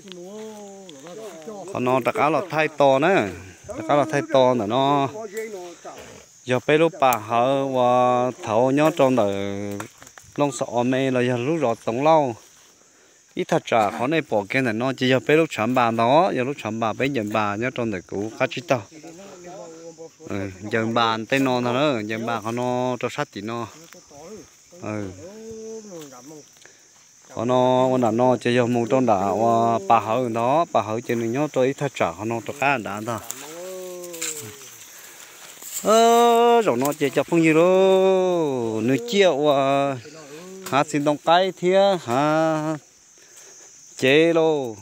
Qhov no rov qab los thaij to na, rov qab los thaij to ntawm no. Yog peb lub pas hawv uas thaud nyob rau ntawm Looj Xos Os Me los yog lub zos Txoov Lauj. Ib thaj tsam qhov nej pom kiag ntawm no ces yog peb lub tshav npas ntag, yog lub tshav npas peb ncaws npas nyob rau ntawm kuv qab tsib taug. Ncaws npas tej no ntag, ncaws npas qhov no rau sab tim no. Qhov no ua nram no ces yog mus rau nram uas pas hawv ntag, pas hawv ces nws nyob rau ib thaj tsam qhov no rov qab nrad ntag. Zaum no ces cov phooj ywg lauj, nws ciaj ua hav txiv ntoo qaib thiab hav cev lauj,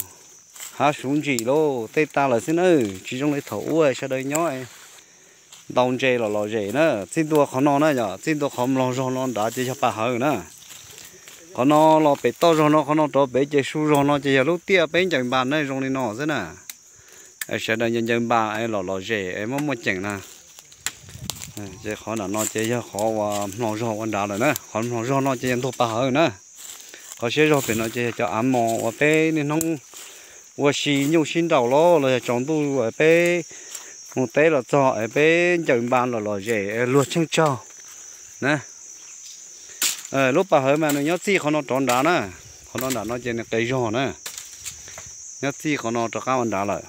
hav suv ntsim lauj, tej tas lawm xwb na, tsis zoo li thaum ub sawv daws nyob ntaus ntses los lom zem na. Txij ntua qhov no na, yog txij ntua qhov mlog zog no nrad ces yog pas hawv na. Qhov no los pem toj zog no, qhov no rov pem ces su zog no ces yog lub tiaj peb ncaws npas na, zoo li no xwb na. Sawv daws ncaws npas los lom zem es muaj muaj ceem na. Ces qhov nram no ces yog qhov uas mlog zog ua nrad lawm na, qhov mlog zog no ces yog ntug pas hawv na. Qhov siab zog pem no ces yog cov av mos uas peb niaj hnub ua si nyuj sib nraus los los yog tsaus ntuj peb mus teb los txog es peb ncaws npas los lom zem luag tsheej tsaug na. Lub pas hawv mas nws nyob txij qhov no rov nrad na, qhov no nram no ces nws qes zog na, nyob txij qhov no rov qab ua nrad lawm.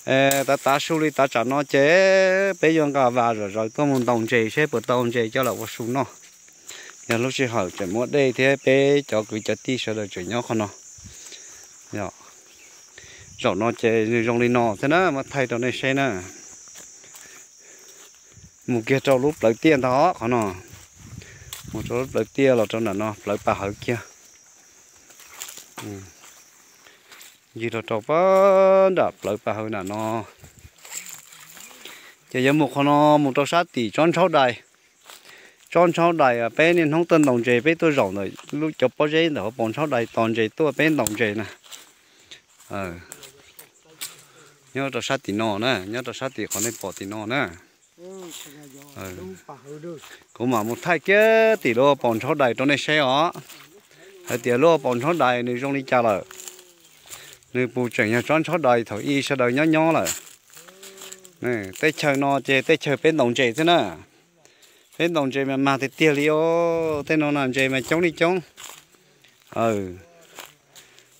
Tav tav su li tav tsam no ces peb yuav nqa vas zom zaws tuaj mus ntaus ntses seb puas tau ntses coj los ua su noj. Yog lub sij hawm tseem muaj dej thiab peb cov kwv cov tij sawv daws tseem nyob qhov no. Zaum no ces nws zoo li no thiab na, muab thaij rau nej saib na. Mus kiag rau lub plawv tiaj ntag qhov no, mus rau lub plawv tiaj los rau nram no plawv pas hawv kiag. Ncig rau rau pab nram plawv pas hawv nram no, ces yuav mus qhov no mus rau sab tim tsob ntshaub dais. Tsob ntshaub dais peb niaj hnub tuaj ntaus ntses, peb tuaj zaum ntawm lub cov pob zeb ntawm hauv paus ntshaub dais tos ntses tuaj peb ntaus ntses na. Nyob rau sab tim no na, nyob rau sab tim qhov nej pom tim no na. Kuv mam mus thaij kiag tim lub paus ntshaub dais rau nej saib os, hais tias lub paus ntshaub dais nws zoo li cas lawm. Nws puas tseem yog tsob ntshaub dais thaum ub sawv daws nyob nyob lawm. Tej chaw no ces tej chaw peb ntaus ntses xwb na. Peb ntaus ntses mas mag tiag tiag li os, tej no na ntses mas coob li coob.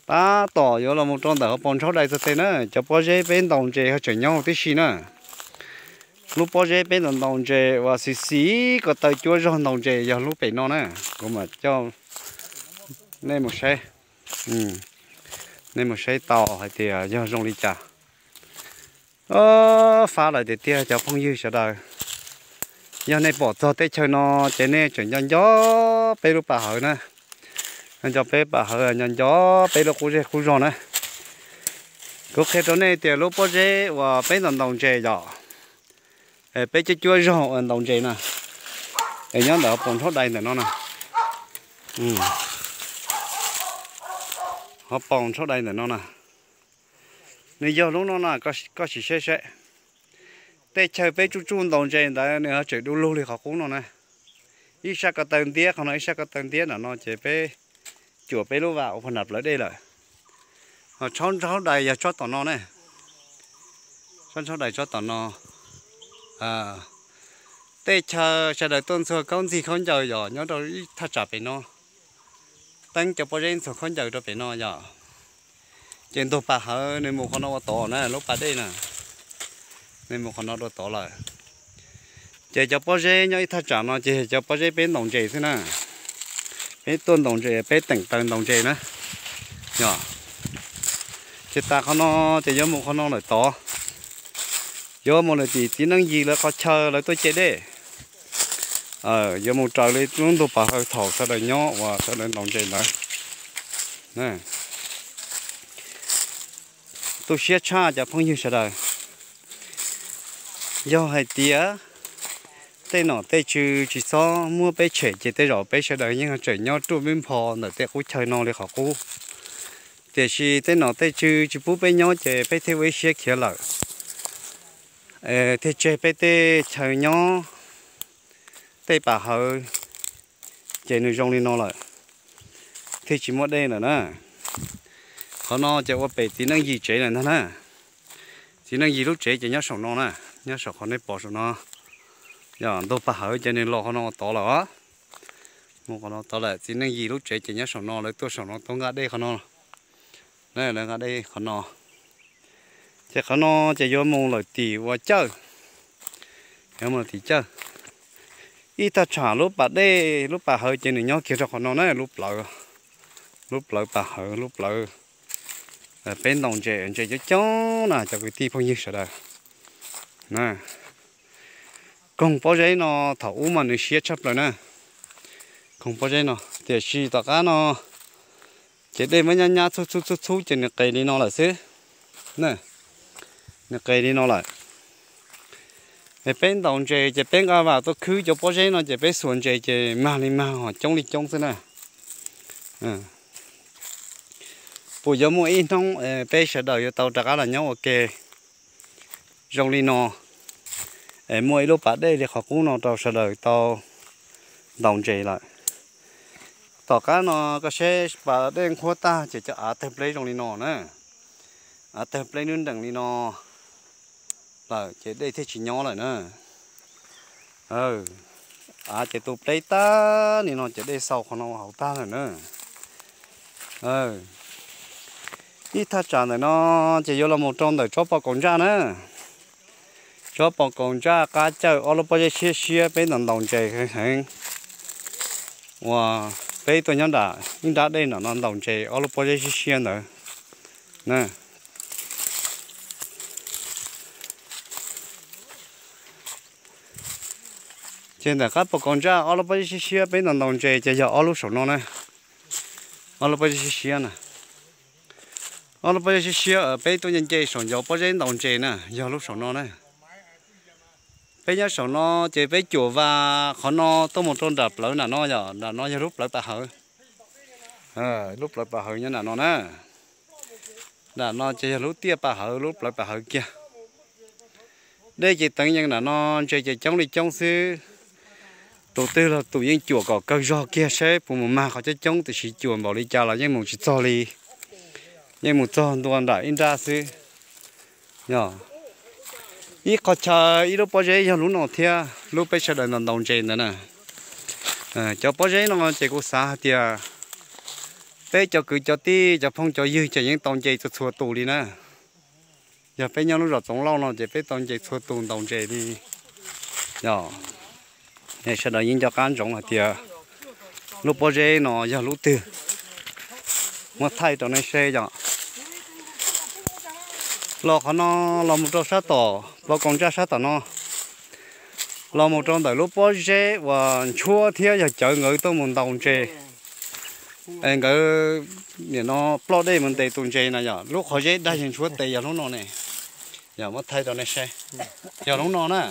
Tab tom yuav los mus rau ntawm hauv paus ntshaub dais txog tes na, cov pob zeb peb ntaus ntses ho tseem nyob huv tib si na. Lub pob zeb peb ntaus ntaus ntses uas xis xis ko taw cuab zog ntaus ntses yog lub pem no na. Kuv mam coj nej mus saib, nej mus saib tau hais tias yog zoo li cas. Fab lawm tiag tiag cov phooj ywg sawv daws. Yog nej pom txog tej chaw no ces nej tseem nco nco peb lub pas hawv na, nco nco peb pas hawv, nco nco peb lub qub zej qub zog na. Kuv qhia rau nej tias lub pob zeb uas peb ntaus ntaus ntses yom, peb cuab cuab zog uas ntaus ntses na, es nyob ntawm hauv paus ntshaub dais ntawm no na. Hauv paus ntshaub dais ntawm no na. Nws yog lub no na, koj sim saib saib. Tej chaw peb tsuj tsuj ntaus ntses ntawd nws ho tseem du lug li qhov qub no na. Ib sab ko taw ntiab qhov no, ib sab ko taw ntiab nram no ces peb cuam peb lub vas ua pog nram plawv dej lawm. Ho tsob ntshaub dais yog tsob tom no ne. Tsob ntshaub dais tsob tom no. Tej chaw sawv daws tuaj ntxhua khaub ntxig khaub ncaws yog nyob rau ib thaj tsam pem no. Teeb cov pob zeb ntxhua khaub ncaws rau pem no yom. Ces ntug pas hawv nws mus qhov no ua tod na, lub pas dej na, nws mus qhov no ua tod lawm. Ces cov pob zeb nyob ib thaj tsam no ces cov pob zeb peb ntaus ntses xwb na. Peb tuaj ntaus ntses, peb teem taws ntaus ntses na. Yog, ces tas qhov no ces yuav mus qhov no lawm tod. Yuav mus lawm tim txiv neej yim lawv qhov chaw lawv tuaj ce dej. Yuav mus raws li lub ntug pas hawv thaum sawv daws nyob uas sawv daws ntaus ntses ntawd. Tu siab tshaj cov phooj ywg sawv daws. Yog hais tias tej nom tej tswv tsis txhob muab peb tshem ces tej zaum peb sawv daws yeej tseem nyob ruaj npib npho ntawm tej qub chaw no li qhov qub. Tiam sis tej nom tej tswv tsis pub peb nyob ces peb thiaj ua ib siab khiav lawm. Thiaj tseg peb tej chaw nyob, tej pas hawv, ces nws zoo li no lawm, thiaj tsis muaj dej lawm na. Qhov no ces ua pem txiv neej yim tsev lawm ntag na. Txiv neej yim lub tsev ces nyob saum no na, nyob saum qhov nej pom saum no. Yog ntug pas hawv ces nws los qhov no ua tod lawm os. Mus qhov no tod lawm, txiv neej yim lub tsev ces nyob saum no, lawv tuaj saum no tuaj nqa dej qhov no. Lawv nqa dej qhov no. Ces qhov no ces yuav mus lawm tim ua cawj, yuav mus tim cawj. Ib thaj tsam lub pas dej lub pas hawv ces nws nyob kiag rau qhov no na, lub plawv, lub plawv pas hawv, lub plawv peb ntaus ntses, ntses coob coob na cov kwv tij phooj ywg sawv daws. Koog pob zeb no thaum ub mas nws siab tshaj plaws na, koog pob zeb no, tiam sis tom qab no ces dej muab nyab nyab txhub txhub txhub txhub ces nws qes li no lawm xwb. Nws qes li no lawm. Es peb ntaus ntses ces peb nqa vam tuaj khwb cov pob zeb no ces peb xuas ntses ces mag li mag ho coob li coob xwb na. Puas yuav muaj ib hnub peb sawv daws yuav tau rov qab los nyob ua ke zoo li no, es muaj ib lub pas dej li qhov qub no rau sawv daws tau ntaus ntses lawm. Tom qab no koj saib pas dej nqhuab tag ces cov av tawg pleb zoo li no na, av tawg pleb nub nrees li no lawm ces dej thiaj tsis nyob lawm na. Av ces tu pleb tag li no ces dej xau qhov no hauv tag lawm na. Ib thaj tsam ntawm no ces yuav los mus rau ntawm tsob pos kaus ntsaj na. Tsob pos kaus ntsaj qab cawj ob lub pob zeb siab siab peb ntaus ntaus ntses heev heev. Uas peb tuaj nyob nram ib nrab dej nram no ntaus ntses ob lub pob zeb siab siab ntawd. Ces ntawm qab pos kaus ntsaj ob lub pob zeb siab siab peb ntaus ntaus ntses ces yog ob lub saum no na. Ob lub pob zeb siab siab na. Ob lub pob zeb siab siab peb tuaj nce nce saum ncov pob zeb ntaus ntses na yog lub saum no na. Peb nyob saum no ces peb cuam vas qhov no tuaj mus rau nram plawv nram no yom, nram no yog lub plawv pas hawv. Lub plawv pas hawv nyob nram no na. Nram no ces yog lub tiaj pas hawv, lub plawv pas hawv kiag. Dej ces teev yees nram no, ntses ces coob li coob xwb. Tus twg los tus yeej cuam kom kawg zog kiag saib puas mus mag qhov coob coob, tiam sis cuam npaum li cas los yeej mus tsis txog li, yeej mus txog ntua nram ib nrab xwb. Yog ib qho chaw ib lub pob zeb yog lub no thiab, lub peb sawv daws ntaus ntaus ntses ntawd na. Cov pob zeb no ces kuv xav hais tias peb cov kwv cov tij cov phooj cov ywg ces yeej tau nce txhua txhua tus li na. Yog peb nyob lub zos Txoov Lauj no ces peb tau nce txhua tus ntaus ntses li. Yog, sawv daws yeej nco qab ntsoov hais tias lub pob zeb no yog lub twg. Muab thaij rau nej seb yom. Los qhov no, los mus rau sab tom pos kaus ntsaj sab tom no, los mus rau ntawm lub pob zeb uas Ntshuab thiab yawg Cawv nkawd tuaj mus ntaus ntses. Es nkawd nim no ploj dej mus ntes tus ntses na yom, lub qhov zeb dag yawg Ntshuab tes yog lub no ne. Yog muab thaij rau nej saib, yog lub no na.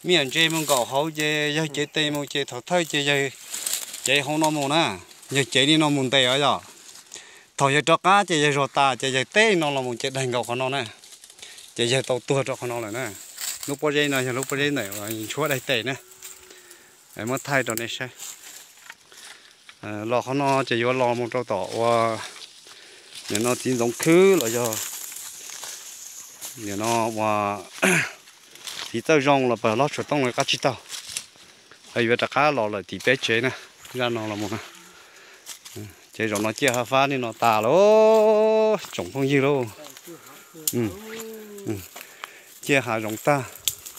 Me nyuam ntses mus nkaum hauv ces yawg cev tes mus ces thaum thawj ces yawg cev hauv no mus na, yawg cev li no mus ntes os yom. Thaum yawg rov qab ces yawg zog tas ces yawg teb li no los mus ces daig nkaus qhov no na, ces yawg tau tuag rau qhov no lawm na. Lub pob zeb no yog lub pob zeb ntawm Ntshuab daig tes na. Muab thaij rau nej saib. Los qhov no ces yuav los mus rau tom ua nim no txiv ntxoov khwb los yog nim no ua txiv txawj zoo los pas lob tshuav tooj los qab tsib taug. Yuav rov qab los lawm tim peb tsev na, zaj no los mus na. Ces zaum no ciaj hav fab li no tas lawm tsoom phooj ywg lauj. Ciaj hav zoov tag.